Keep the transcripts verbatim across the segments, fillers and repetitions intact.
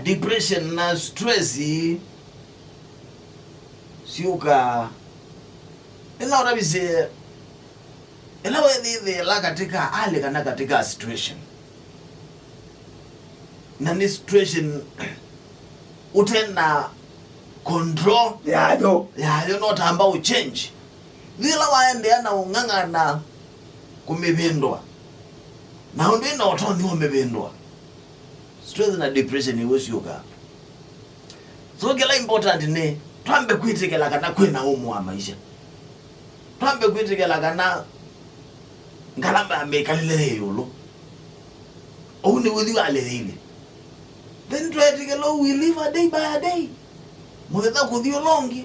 Depression na stress syũkaa ĩla ũtavisye, ĩla wethĩthĩla katika hali kana katika situation, na nĩ situation ũtena control yayo, yayo no tamba ũchange. Yĩla waendeea na ũng'ang'ana kũmĩvĩndũa, na ũndũ ĩna ũtonyi wa ũmĩvĩndũa, stress na depression iw'o syũkaa. So kĩla important nĩ twambe kwĩtĩkĩla kana kwĩna ũmũ wa maisha. Twambe kwĩtĩkĩla kana ngalama ya mĩkalĩle yĩ ĩũlũ. Ũu nĩ ũthi wa lĩthĩile. Then tweetĩkĩla ũu, we live a day by a day. Mũthenya kũthi ũla ũngĩ.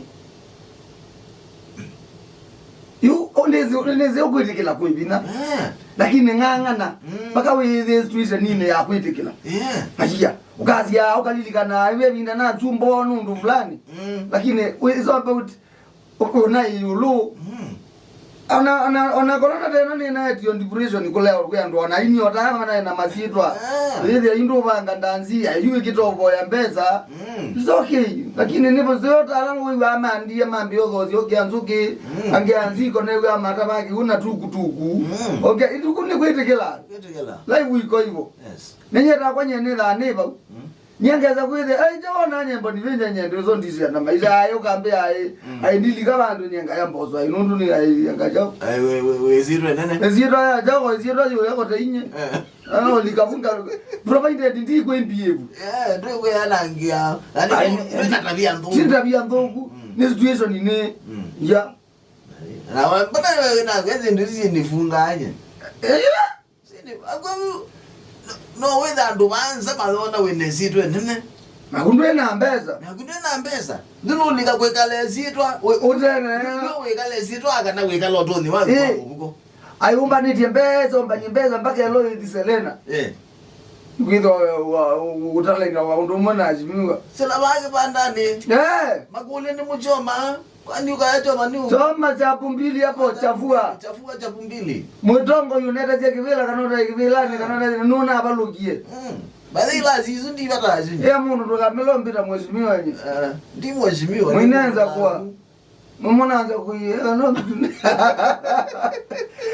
Yu, ũnĩsĩ, ũnĩsĩ ũkwĩtĩkĩla kwĩ vinya. Eh. Lakini ng'ang'ana, mm, mpaka wĩthĩe situationinĩ ya kwĩtĩkĩla. Yeah. Maisha, ũkasya, ũkalilikana, ĩvinda na chumbo nũndũ fulani. Mm. Lakini, it's all about, ũkũna ĩũlũ. Mm. Ona, ona, ona korona tena nĩnaetio depression kũlea kwĩ andũ ona ini otaya manae na masyĩtwa. Ah. Wĩthĩa indũ ũvanga ndanzi, ayu ĩkĩtovoya mbesa. Mm. It's okay. Lakini nĩvo sio tala wĩw'a mandie mambia ũthosi ũkĩa nzũkĩ. Mm. Angĩ anzi iko new'a matavaki una tukutuku. Mm. Okay, ituku nĩ kwĩtĩkĩla. Kwĩtĩkĩla. Life iko hivyo. Yes. Nenye takwa nye nĩ thani vau. Mm. Nyangeza kwĩthĩa, ai, nja wona nyembo nivĩnya nyendo iso ndisia na maisha ayo kambe ai, mm, ai ndilika vandu nyenga ya mboso ai nundu ni ai yanga jao. Ai, we, we, we, zitwe nene. Zitwa ya jao, zitwa yo yako ta inye. Eh. Ah, likafunga, provided ndi kwĩ mbievu. Eh, ndio kwĩ anangia. Ani, ai, ndio tabia ndogo. Si tabia ndogo. Mm. Ni situation ni. Mm. Ya. Na wa-, mbona wewe na kwezi ndio si nifunga aje? Eh. Sini, akwau, no, no wĩtha andũ vanza mayona wĩna ĩsyĩtwa ĩnene. Naku ndwĩ na mbesa. Naku ndwĩ na mbesa. Ndũnũlika kwĩkala ĩsyĩtwa, wĩ-, ũtene. Ndio wĩkala ĩsyĩtwa kana wĩkala ũtũnĩ wa, eh, kwa mũvuko. Ayũmbanĩtye mbesa, ũmbany'e mbesa mpaka elo ĩthi Selena. Eh. Kwĩthwa wa, wa, ũtalaina wa ũndũ ũmwe na Azimio. Sila vake vandani. Eh. Makũlĩ nĩ mũchoma. Kwani ukaya choma ni u-, choma chapu mbili hapo, chafua. Chafua chapu mbili. Mwitongo yuneta cha kivila kana uta kivilani kana uta nuna abalukie. Mm. Bathi ila zizu ndi bata zizu. Ya mundu tukamelo mbita mheshimiwa nye. Eh, ndi mheshimiwa. Mwinenza kwa. Mumona anza kuiye kana.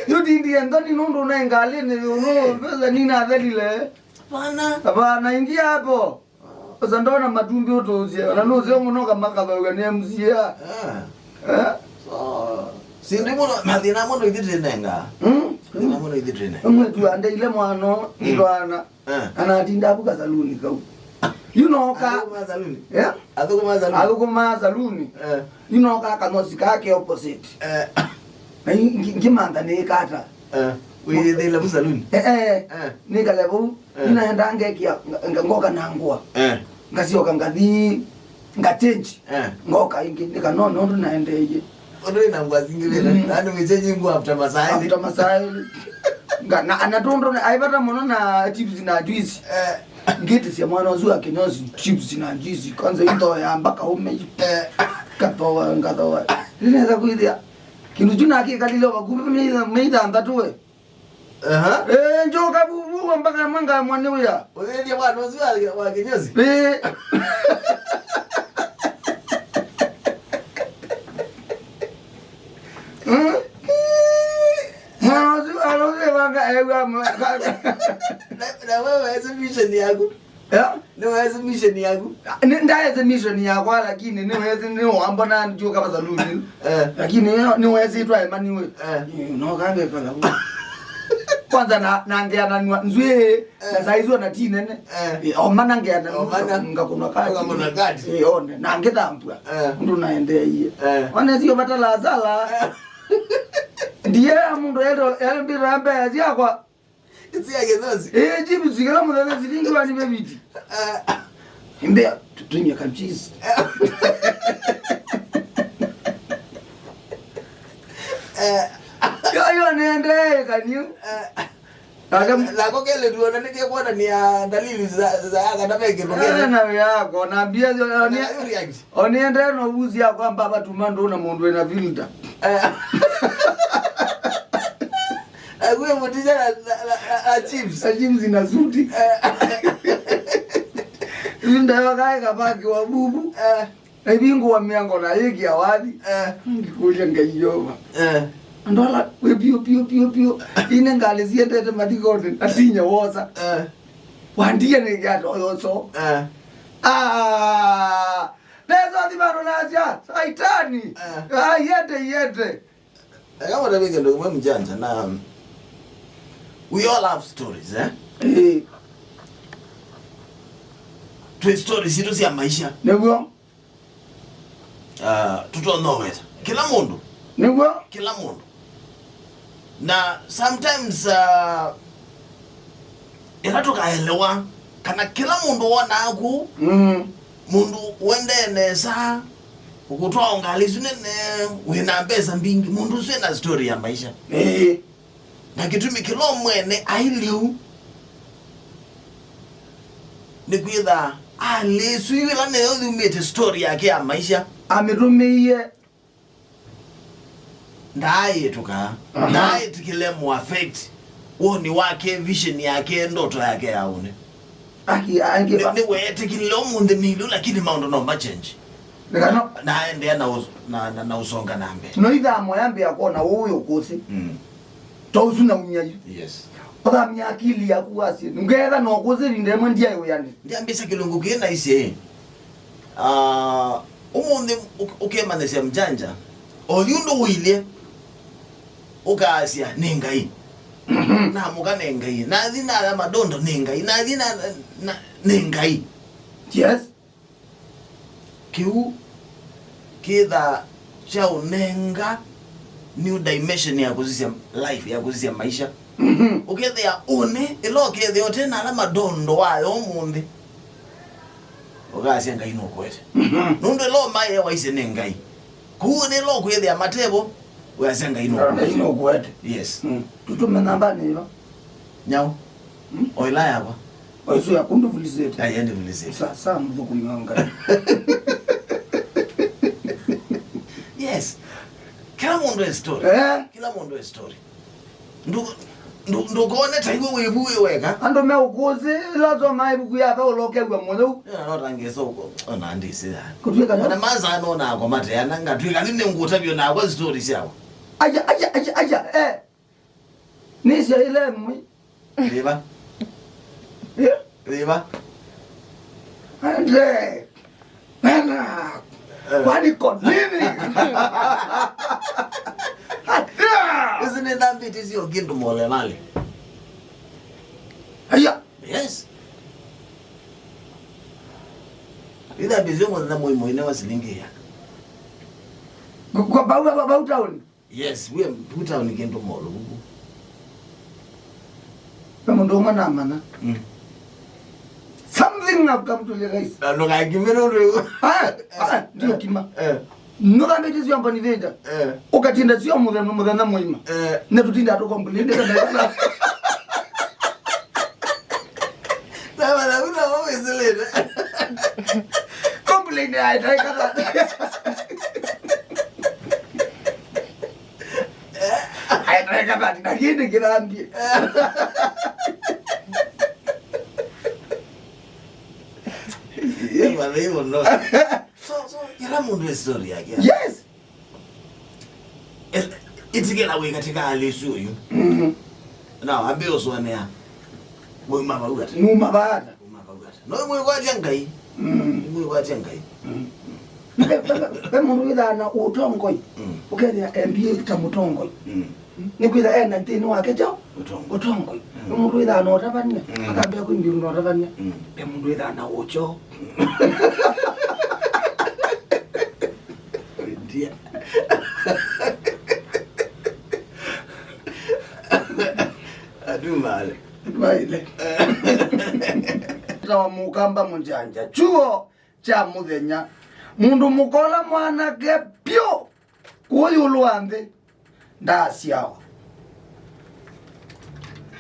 Yudindi ndoni nundu na ngali ni unu pesa nina thelile. Bana. Bana, ingia hapo. Sasa ndona matumbĩ ũtũũsye, ona nũseo mũno kamakavaw'a nĩ M C A. Ah. Eh? So, sindi mũno, mathĩna mũno ithyĩ twĩnenga. Mm? Mathĩna mũno ithyĩ twĩnenga. Mwĩtu andeile mwano, mm, itwana. Eh. Anatinda avuka saluni kau. You know ka. Athũkũma saluni? Yeah? Athũkũma saluni? Athũkũma saluni. Eh. You know ka kanosi kake opposite. Eh. Na ngi-, ngi-, ngimantha nĩ kata. Eh. Wĩyĩthĩle vu saluni? Eh, eh. Eh. Nĩ kale vau. Eh. Ninaenda ngekia, nga-, nga-, ngoka na ngũa. Eh. Ngasioka ngathi, nga change. Eh. Ngoka ĩngĩ, nĩkanone ũndũ naendeeie. Ũndũ wĩna ngũa zingĩ wĩna, mm, nani wĩchenji ngũa after masaa elĩ? After masaa elĩ. Nga-, na, na tũndũ nĩ, aivata mũno na chips na juice. Eh. Ngĩtĩsya mwana ũsu wa kĩnyosi chips na juice. Kwanza ito ya mpaka ume. Eh. Ngatoa, ngatoa. Ninaweza kuithia. Kĩndũ kyu nakĩkalile vakuvĩ mĩitha, mĩitha ndatũ we. Aha. Eh, njoka vuvu mpaka mwenga mwane uya. Ũthĩnye mwana ũsu wa, wa kĩnyosi? Eh. Hmm? Mwana ũsu alũsĩ wanga ewa mwe-, na, na wewe ese mission yaku. Yeah? Nĩ wesi mission yaku? Nĩ, ndaese mission yakwa, lakini nĩ wesi, nĩ wambona njuka va saluni. Eh. Lakini nĩ, nĩ wesi twa emaniwe. Eh. No kange kala. Kwanza na, na ngeananwa nzwi, eh, na saizi ona ti nene. Eh. Eh, omana ngeananwa. Omana. Ngakunwa kati. Ngakunwa kati. Eh, one, na ngithambwa. Eh. Ndu naendeeie. Eh. One sio batala sala. Eh. Ndiye mundu eto, elmbira mbea yakwa. Isi ya kĩthosi. Eh, chips kĩla mũthenya silingi wani bebiti. Ah. Mbea, tutumie ka cheese. Eh. Yo, yo, niende, can you? Eh. Nake m- Nako kele tuona nĩkĩkwonania dalili za, za kana ve kĩndũ kĩna. Na wĩako, na mbia zio, na, na react. Oniende no vuzi ya kwamba avatuma ndũ na mũndũ ena filter. Eh. Agwe mutija na, na, na, na, na chips. Na chips na suti. Eh. Ĩvinda yoka ĩkavakĩwa vuvu. Eh. Ĩvingũwa mĩango na yĩkĩa wathi. Eh. Ngĩkũlya Ngai Yeova. Eh. Andũ ala wĩ piũ, piũ, piũ, piũ. Ine ngalĩ siendete mathikonĩ, atinya wosa. Eh. Wandia nĩ ngiata ũyũ so. Eh. Ah, neso thimano nasya, Saitani. Eh. Ah, yete, yete. Eka ũtavye kĩndũ kĩmwe mjanja na, um, we all have stories, eh? Eh. Twĩ stories sitũ sya maisha. Nĩw'o. Ah, tũtonya ũweta. Kĩla mũndũ. Nĩw'o. Kĩla mũndũ. Na sometimes, ah, ĩla tũkaelewa kana kĩla mũndũ wonaa kũu, mm, mũndũ ũendee nesa, ũkũtwaa o ngalĩ isu nene, wĩ na mbesa mbingĩ, mũndũ ũsu ena story ya maisha. Ĩĩ. Na kĩtumi kĩla o mwene ailye ũu, nĩkwĩtha alĩ ĩsu yu ĩla nĩyo yumĩte story yake ya maisha. Amĩtũmĩie. Ndaaĩtũka. Aha. Ndaaĩtĩkĩle mu affect woni wake, vision yake, ndoto yake ya ũnĩ. Aki, angĩ nĩ, ba- nĩweetĩkĩlile ũmũnthĩ mĩilu, lakini maũndũ no ma change. Nĩkano. Na aendeea na, ũs- na, na, na ũsonga na mbee. No ithaa moya mbĩa kwona ũũ ũkũsĩ. Mm. To ũsu na umya yu. Yes. Ũthamya akili yaku wasye. Ngetha no kũsĩ ĩvinda ĩmwe ndiaĩ wĩanĩ. Ndiambĩsa kĩlungu kĩ na isye. Ah, ũmũnthĩ ũk- ũkemanyĩsya mjanja, o yu ũndũ ũilye, ũkaasya, "Nĩ Ngai." Namũka, "Nĩ Ngai." Nathi naya madondo, "Nĩ Ngai." Nathi na, na, "Nĩ Ngai." Yes. Kĩu kĩthaa kya ũnenga new dimension ya kũsisya life, ya kũsisya maisha. Mhm. Ũkethĩa ũnĩ, ĩla ũkethĩa ũte na ala madondo wayo ũmũnthĩ, ũkasya Ngai nũkũete. Mhm. Nũndũ ĩla ũmaĩe waisye nĩ Ngai. Kũu ũnĩ ĩla ũkwĩthĩa matevo, ũyasya Ngai nũkũete. Ngai nũkũete. Yes. Mm. Tũtũme nambanĩ ĩva? Nyau. Mm. O ĩla yakwa. O ĩsu yaku ndũvulĩsĩte. Ai, ndĩvulĩsĩte. Sa, sa mũthũkũmi wa Ngai. Yes. Kĩla mũndũ e story. Eh? Kĩla mũndũ e story. Ndũ-, ndũ-, ndũkone ta iwe wĩvu wĩ weka. Andũ me ũkũsĩ, ĩla ũsoma ĩvuku ya Paulo ũkew'a mũyũ. Ĩla no tangĩsa ũko, ona ndĩsĩ ya. Kũtwĩka nyo? Ona maza no na ako mateana, ngatwĩka nĩ ngũtavyo nakwa story syakwa. Aja, aja, aja, aja, eh. Nĩsyaĩle mwi. Rĩva? Eh? Rĩva? Andre. Wena. Eh. Kwani ko nini? Ĩsu nĩ thambĩtĩ sio kĩndũ mole vale. Aya. Yes. Ithambĩtĩ sio mũthenya mũimũ ine wa silingi ya. Kwa, kwa bau, bau, bau town. Yes, we put down kĩndũ mole vuku. Na mũndũ ũmwe namanya. Mm. Something have come to realize. Na ndũkakime nũndũ. Ah, ah, ndio kima. Eh. Nũthambĩtĩ sio mboni thĩnja. Eh. Ũkatinda sio mũthenya, mũthenya mũima. Eh. Na tũtinda tũkomplain. Na wala una wawezelewe. Complain ya itaika. Aendeka thati na kĩndĩ kĩthambie. Ye mathei mũno. So, so, kĩla mũndũ e story yake. Yes. Ĩtikĩla wĩ katika hali ĩsu ũyu. Mhm. Na wambie ũsũanĩa. Wauma vau ata? Numa vau ata? Wauma vau ata? No mwĩkwatya Ngai. Mm. Mwĩkwatya Ngai. Mm. Ve, ve, ve, ve mũndũ wĩthaa na ũtongoi. Mm. Ũkethĩa M B A ta mũtongoi. Mm. Nĩkwĩtha e na nthĩnĩ wake kyaũ? Ũtongoi. Ũtongoi. Mm. Ve mũndũ wĩthaa na ũtavany'a. Mm. Akambĩa kwĩ mbilu na ũtavany'a. Mm. Ve mũndũ wĩthaa na ũkyo. Ndia. Atu male. Maile. Tawa mũkamba mũnjanja. Chuo kya mũthenya. Mũndũ mũkola mwanake pyũ. Kũũ ĩũlũ wa nthĩ. Ndaasyawa.